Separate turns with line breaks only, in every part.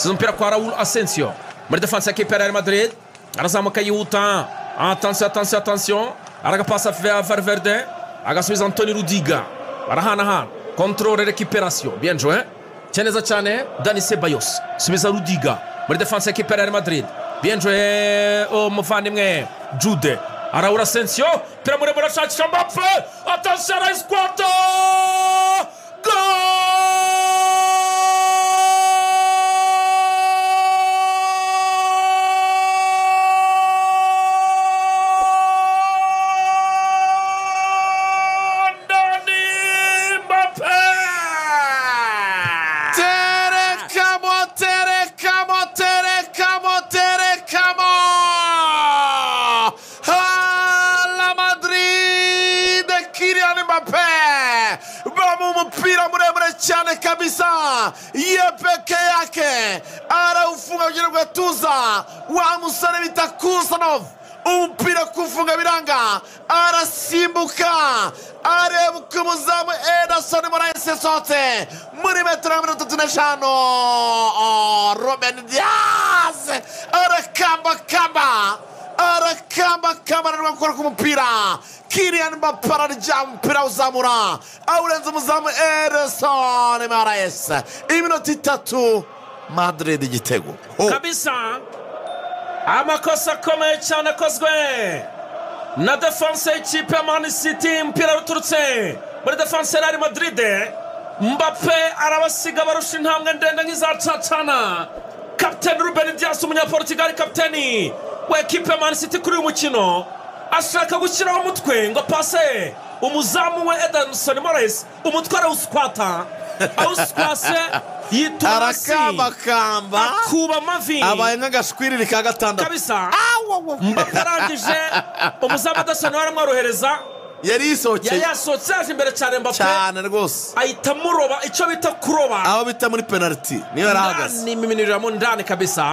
Size umupira kwa Raul Asensio muri defense ya kipe ya Real Madrid, arazamuka yihuta. Attention, attention, attention, aragapasa Valverde, agasubiza Antonio Rudiger, barahanahana, contrôle, récupération, bien joué, neza cyane Dani Ceballos, subiza Rudiger muri defense ya kipe ya Real Madrid, bien joué umuvandimwe Jude, Raul Asensio, umupira muremure ashakisha Mbappe, attention arayiskwata, goal!
Umupira muremure cyane kabisa, ye peke yake araufunga kugira ngo atuza wa musore bita Kusanov. Umupira kufunga biranga, arasimbuka areba uko umuzamu Ederson Moraes yasohotse muri metero 35. Ruben Dias arakambakamba, arakambakamba ananirwa gukora ku mupira. Kylian Mbappe ararya umupira awuzamura, awurenza umuzamu Ederson Moraes. Iminota 3 Madrid igitego
kabisa. Amakosa akomeye cyane akozwe na defense y'ikipe ya Man City. Umupira uturutse muri defense ya Real Madrid, Mbappe arabasiga barusha intambwe ndende nk'iza Cacana. Kapiteni Ruben Dias umunyaportugal, kapiteni wa ekipe ya Man City kuri uyu mukino, ashaka gushyiraho umutwe ngo pase umuzamu we Ederson Moraes, umutwe arawuskwata, awuskwase yitura hasi,
arakambakamba,
akuba amavi,
abaye nk'agashwiriri ka gatandatu
kabisa. Mbappe arangije umuzamu Ederson aramworohereza,
yari yisohokeye,
yari yasohotse yaje imbere cyane Mbappe
cyane rwose,
ahita amuroba icyo bita kuroba,
aho bita muri penalty niyo yarahagaze,
n'imiminiramo ndani kabisa.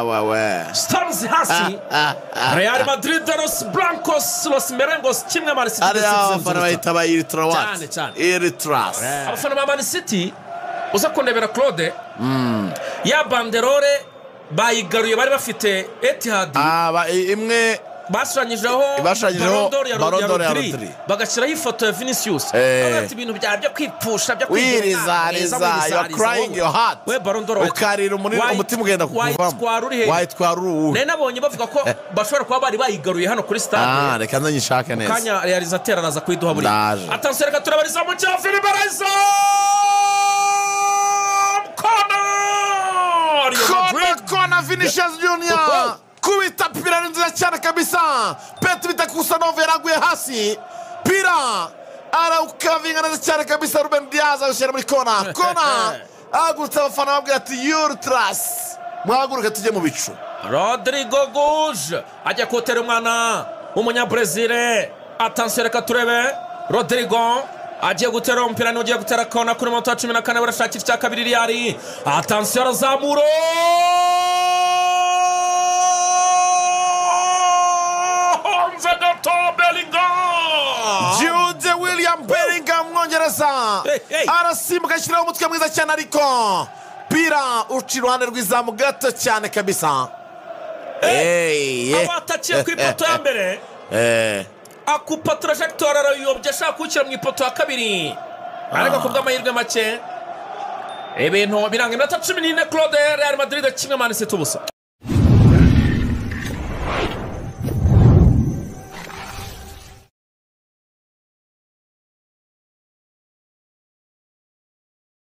Wawe
Stones hasi. Real Madrid Los Blancos Los Merengos 1 Man City.
Ari abafana bahita bayiritura
cyane cyane
iritras.
Abafana ba Man City uza kundebera Claude, ya banderole bayigaruye bari bafite Etihad,
imwe
bashushanyijeho
Ballon d'Or ya Rodri,
bagashyiraho ifoto ya Vinicius. Ati ibintu bya byo kwipfusha byo
kwirizariza, you are crying your heart,
we Ballon d'Or
ukarira umutima ugenda kukuvamo, wayitwara uruhe.
Nari nabonye bavuga ko bashobora kuba bari bayigaruye hano kuri stade.
Reka nzanyishake neza
kanya realisateur araza kuyiduha buri. Attention, reka turabariza mu cya Philippe Baraiza,
kona kona Vinicius Junior kubita pira ni nziza cyane kabisa. Petr bita Kusanov yaraguye hasi, pira arawukavinga neza cyane kabisa. Ruben Dias awushyira muri kona, kona ahagurutse abafana babwira ati Ultras muhaguruke tujye mu bicu.
Rodrigo Gouge ajya kotera umwana w'umunyabrazil. Attention, reka turebe Rodrigo agiye gutera umupira, ni ugiye gutera kona kuri munota wa 14, barashakira icya kabiri Real. Attention, arazamura
Jude William Bellingham umwongereza arasimbuka ashyiraho umutwe mwiza cyane, ariko pira uca iruhande rw'izamu gato cyane kabisa.
Abatakiye ku ipoto ya mbere, akupa trajectoire arayobye ashaka kuwushyira mu ipoto ya kabiri, ariko ku bw'amahirwe make ibintu biranga. Iminota 14 Claude, Real Madrid 1 Man City 0.